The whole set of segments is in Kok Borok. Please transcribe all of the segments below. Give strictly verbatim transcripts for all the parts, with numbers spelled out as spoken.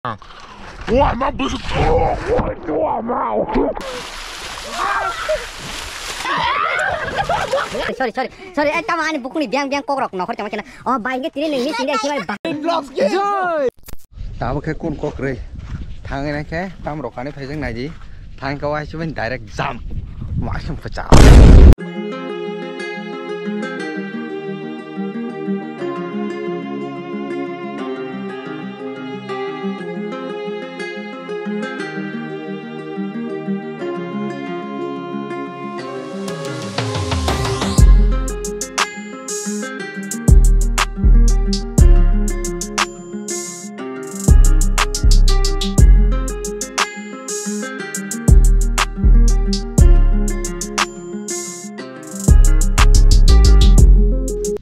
Sorry, sorry, sorry. Eh, tamo ani bukuni biang biang kokrok nokhor tongma kena. Oh, bai, hingke tini nini sini ai kimai ba-, Joy! Tamo khe kun kok rei. Thangwi nai khe tam rokani phaijak nai di. Thang khe waisubin direct jump. Waisum pecah.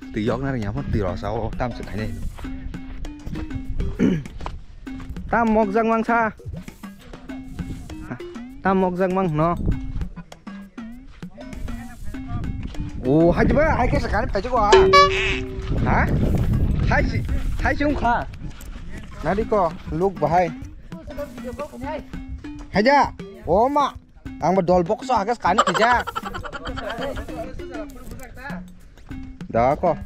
Twi yok na rwngya phano twi rw sa o tam se khainai. Tam mokjak mang sa. Tam mokjak mang hwno. O hai ba hai khe sakani phaijak o ha. Ha? Hai si hai si wngkha. Nadi ko luk bahai. Haja. O ma. Ang ba dol bokso hagas kani kija. Da ko.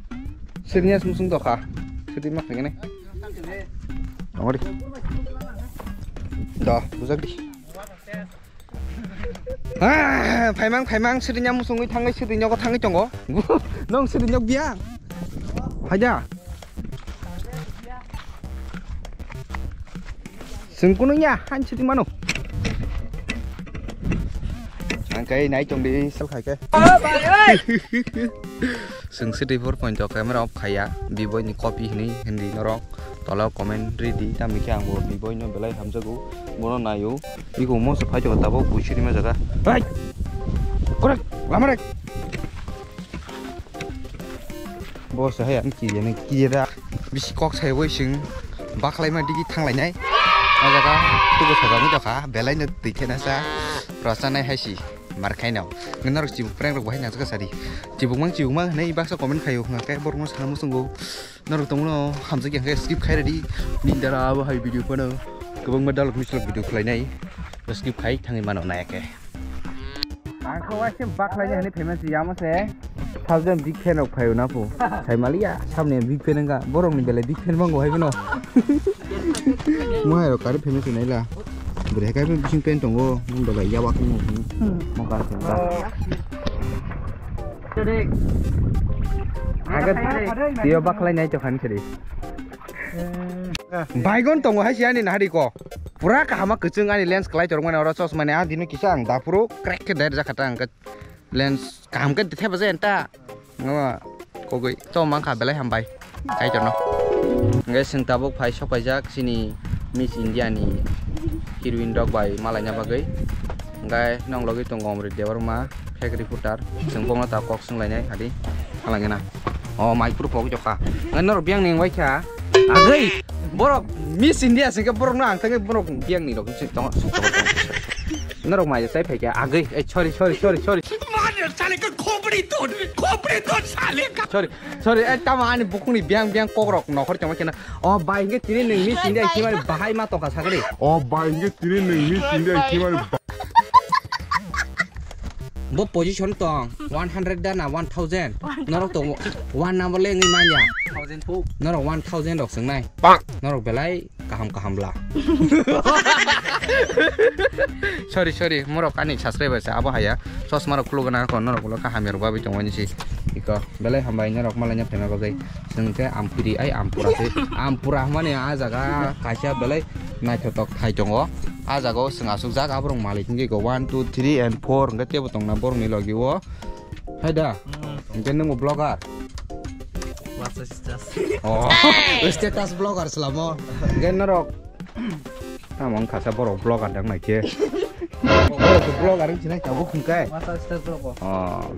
Sirnya sumsung doka. Sudi mak ngene. Ongori. Da, bujak di. Ah, phaimang phaimang sirnya musungwi thangai sirnya ko thangai tongo. Nong sirnya biya. Haja. Sengkunu ya, han sidi mano. Angkai nai tong di sel khai ke. Seng sidi four point o camera off khaya, biboi ni copy hini hindi norok. Tola comment ri di, tamni khe ang bo biboi no belai hamjago. Bono nayo. Iko mo se phai to tabo buisiri ma jaga. Hai. Korek, lamarek. Bo se hai ang kiri ne kiri da. Bisi kok sai wai sing bakhlai ma digi thanglai nai. O jaga tugo sajagwi dokha belai no twi khena sa rasa nai hai si mar khai no. Norok chibuk prank rok bahai nang saka sadi. Chibuk mang chibuk mang hinui baksa comment khaio hwnga khe borok no sana muchungo. Norok tongno hamjak yang khe skip khai radi. Nindara abo hai video phano kwbangma dalok mislok video khlai nai. Skip khai thangwi mano nai khe. Ang khe waise bakhlai ni hinui famous ya mo se. Thousand big fan rok phaio na pho. Sai maliya samne big fan wngkha. Borok ni belai big fan bango hai bono. Mo hai rok kari famous nai la. Bwrwi hai kai bising pen tongo. Mo belai ya wak mo. Mo kar khe ba. Aga tiyo bakhlai nai to khan khri. Baigon tongo hai si ani nahari ko. Pura kahama kwchwng ani lens kwlai torok mani oro chosma ni ah dino kisa ang dapuru crack khe dai rwjak kha ta ang khe lens kaham khe theba jai ta. Nangma kogwi to mangkha belai hambai kaitorno. Hingke chwng tabuk phai sok paijak chini Miss India ni heroine rok bai malaina bagwi. Hingke nong logwi tongo Omrit Debbarma, fake reporter. Chwng bokno ta kok swnglainai hadi halangena. O mai kuru pok jokha. Nang norok biyang ning waikha. Agwi borok Miss India singke borok no ang thangwi borok biyang ni rok si tongo. Norok mai tai phaikha agwi. Eh, sorry, sorry, sorry, sorry. मार साले का खोपड़ी तोड़, खोपड़ी तोड़ साले का। Sorry, sorry, eh, tamo ani bukungni biyang biyang kokrok nokhor chama kena. O bai hingke tini nung Miss India himani bahai ma tongkha sakri. O bai hingke tini nung Miss India himani ba- Bo position tong one hundred da na one thousand. Norok to one number le ngi manya. Thousand po. Norok one thousand rok swngnai. Norok belai kaham kaham bla. Sorry, sorry, morok ani subscriber se abo haya. Chosma rok khuluk gana ko norok ulo kaham rok babi tongmani si. Iko belai hambai norok malaina phena bagwi. Chwng khe ampiri ai ampura se. Ampura hwnmani ah jaga kaisa belai naithotok thai tongo. Ah jaga o chwng aswk jak aborok malik wngwi ko one, two, three and four hwnkhe teibo tongna borokni logi o. Hai da. Hmm. Hingke nungbo vlogger. What's a status? Oh, status vlogger selamo. Hingke norok. Tamo wngkha sa borok vlogger dang nai khe. Borok vlogger wng sinai tabuk hingkai. What's a status vlog? Oh.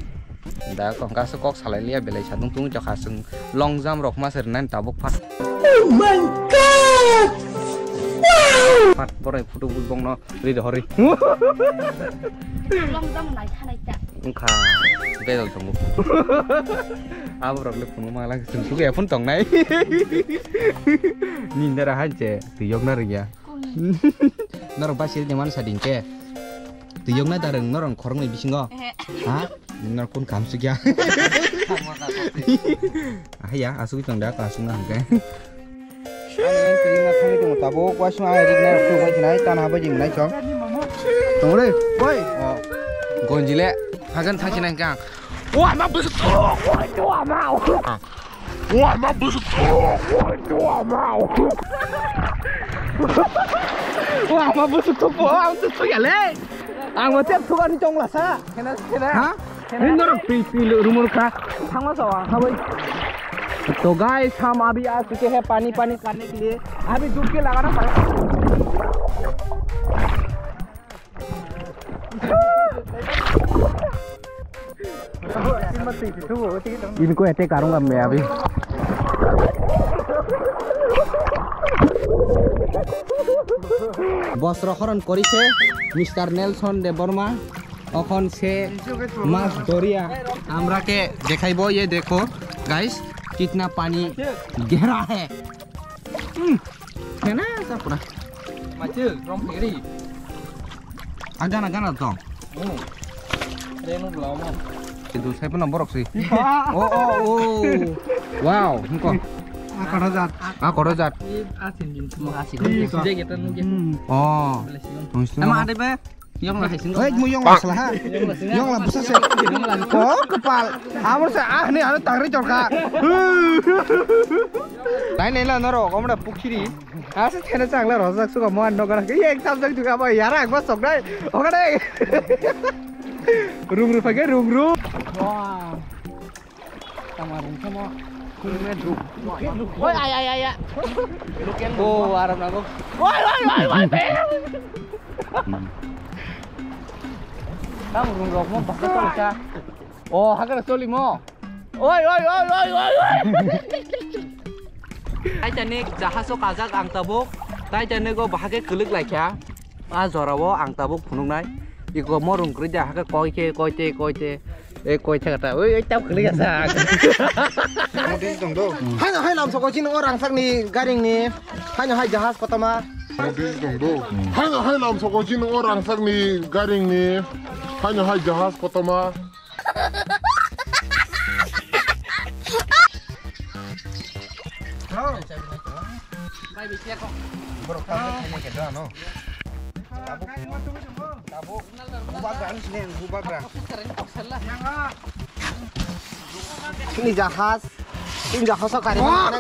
Da kok hingka se kok salai liya belai sadung tung jokha sung long jam rok ma se rwnai tabuk phat. Oh my God! Wow! Phat borai photo bui bongno. Ri de hori. Long jam nai khanai ta. Wngkha. Bedal tongo. Abo rok le phunuk ma lang sung sung ya phun tong nai. Nindara hanche twi yok na ringya. Norok bai siri de man sa ding ke. Twi yokna dareng norok khoroknwi bisingo. Ehe. Ha? Norok kun kam sukya. Ahya, asuk tong da, asuk na hangke. Ani twi ma thangwi tongo tabuk, wasung ai rik nai rok bai sinai, tan ha bai jing nai chong. Tong re, oi. Oh. Gonjile, hagan thang sinai kang. Wah, ma bwswk thok, wah, wah, ma. Wah, ma bwswk thok, wah, wah, ma. Wah, ma bwswk thok, wah, ang thok ya le. Ang ma tep thok ani chong la sa. Ha? Hei norok twi twi lo rumor kha. Thangma sao ang kha bai. तो गाइस, हम अभी आ चुके हैं पानी पानी करने के लिए। अभी डुबकी लगाना पड़ेगा। इनको ऐसे करूंगा मैं अभी। বস্ত্র হরণ করেছে মিস্টার নেলসন দেববর্মা। এখন সে মাছ ধরিয়া আমরাকে দেখাইবো। ये देखो गाइस, कितना पानी गहरा है। Hmm. Kena sa pura. Macil, rong peri. Agana, agana tong. Hmm. Renu belama. Itu saya pernah borok sih. Oh, oh, oh. Wow, engko. Akoro jat. Akoro jat. Asin din semua asin. Iko. Sudah kita nunggu. Hmm. Oh. Boleh sih, Om. Nunggu. Emang ada, Be? Yong la haising. Oi, mo yong la sala ha. Yong la busa se. Ko kapal. Amor sa ah ni ano tangri chorkha. Tai nei la noro komda pukhiri. Asa thena chang la rojak suka mo an nogara. Ye ek tam jak juga ba yara ek ba sok dai. Oka dai. Rung ru phage rung ru. Wah. Tama rung samo. Oi, ai, ai, ai, ai. Oh, aram nago. Oi, oi, oi, oi, bang. Tama rung rok mo baksa tolka. Oh, hakara choli mo. Oi, oi, oi, oi, oi, oi. Titanic jahajo kajak ang tabuk. Titanic o bahage kwlwk laikha. A jorao ang tabuk phunuknai. Iko morung kwrwi de hakhe koi khe, koi te, koi te. E koi thaka ta. Oi, oi, tamo kwlwi asa. Notice tong do. Haino hai lamsoko chini o rangsakni garingni. Haino hai jahaj kotorma. Notice tong do. Haino hai lamsoko chini o rangsakni garingni. Haino hai jahaj kotorma. Borok tabuk khainai khe dono. Tabuk, tabuk. Bubagra ni sini, bubagra. Ini jahas, ini jahas kari mana?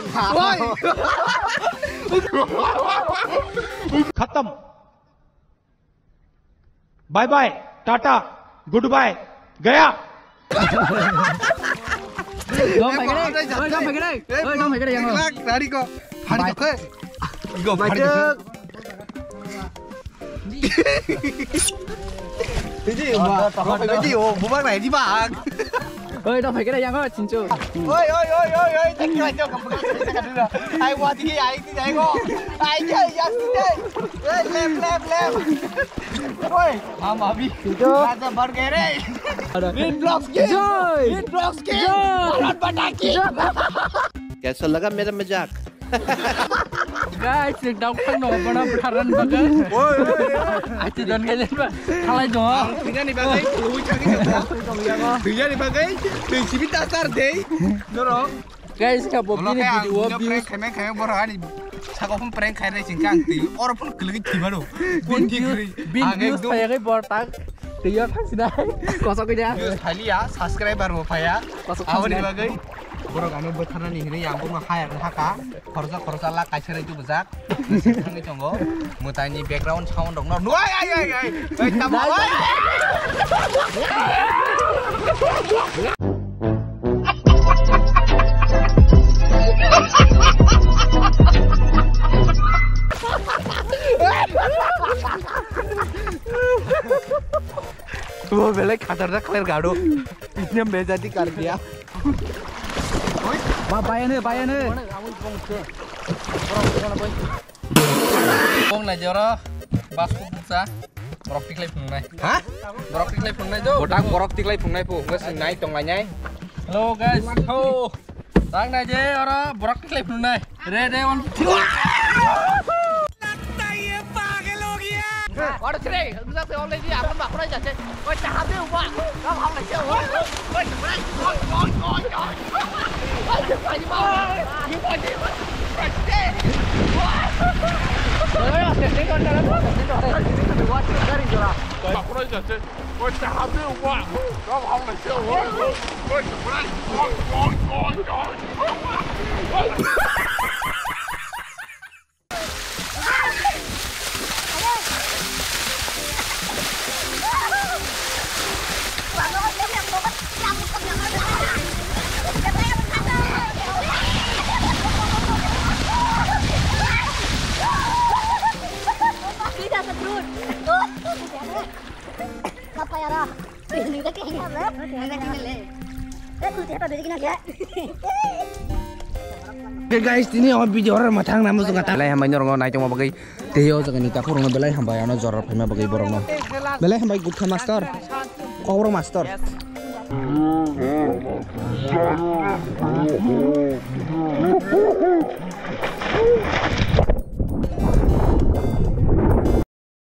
Khatam. Bye bye, tata, goodbye, gaya. Dom phai kene, oi, dom phai kene, oi, dom phai kene, yang. Lak, lari ko. Hari ko. Go, hari ko. Ini, ma, ini, oh, bubar lagi, Bang. Oi, dong phai kene yang, oi, chinchu. Oi, oi, oi, oi, oi, thank you, thank you. Ai, wa, tiki, ai, tiki, ai, go. Ai, ya, ya, tiki. Oi, left, left, left. Oi, mama bi. Chinchu. Raja bar gere. Win blocks ke. Joy. Win blocks ke. Joy. Bharat bata ki. Joy. Kaisa laga mera mazak? Guys, ek dam khang no bana butharan baga. Oi, oi, oi. Achi don gajen ba. Khalai do. Ang thwinani bagwi khulugwi thangwi tongya. Thwinani bagwi twi sibi ta sar dei. Norok. Guys, ka bo bini video views. Prank khaimai khaimai borok ani saka phone prank khainai singkha ang twi. Oro phone kwlwgwi thwimano. Phone thwi kwrwi. Bin views phaiyakhai bor tak. Twi yo thangsinai. Kosok khe ja. Views phailiya, subscriber bo phaiya. Kosok aboni bagwi. Borok ano bwtharnani hinwi ang bono hire wng hakha. Khoroksa khoroksa lak kaisa rai tubujak. Thangwi tongo. Mwtaini background sound rokno. Ai, ai, ai, ai. Ai, tamo, ai. Wo belai khatarnak khlai rw gado. Itne mejati kar diya. Ba, bayane, bayane. Bong na jora, bas ko buksa. Borok tiklai phungnai. Ha? Borok tiklai phungnai do. Botak borok tiklai phungnai phu. Wes nai tong lai nai. Hello guys. Ho. Tang nai je ora borok tiklai phungnai. Re re on. Oro chire, wngkha se already, ang ma khoroi jache. Oi, ta habe uba. Ram ham lai se. Oi, oi, oi, oi, oi, oi. Oi, oi, oi. Ma khoroi jache. Oi, ta habe uba. Ram ham lai se. Oi, oi, oi, oi, oi, oi, oi. Okay guys, tini o video oro mwthang namo jwng kha ta. Belai hambai norok naitongma bagwi tei o jaga ni takhuk rokno belai hambai ano jora phaima bagwi borokno. Belai hambai Gutkha master, Kokborok master.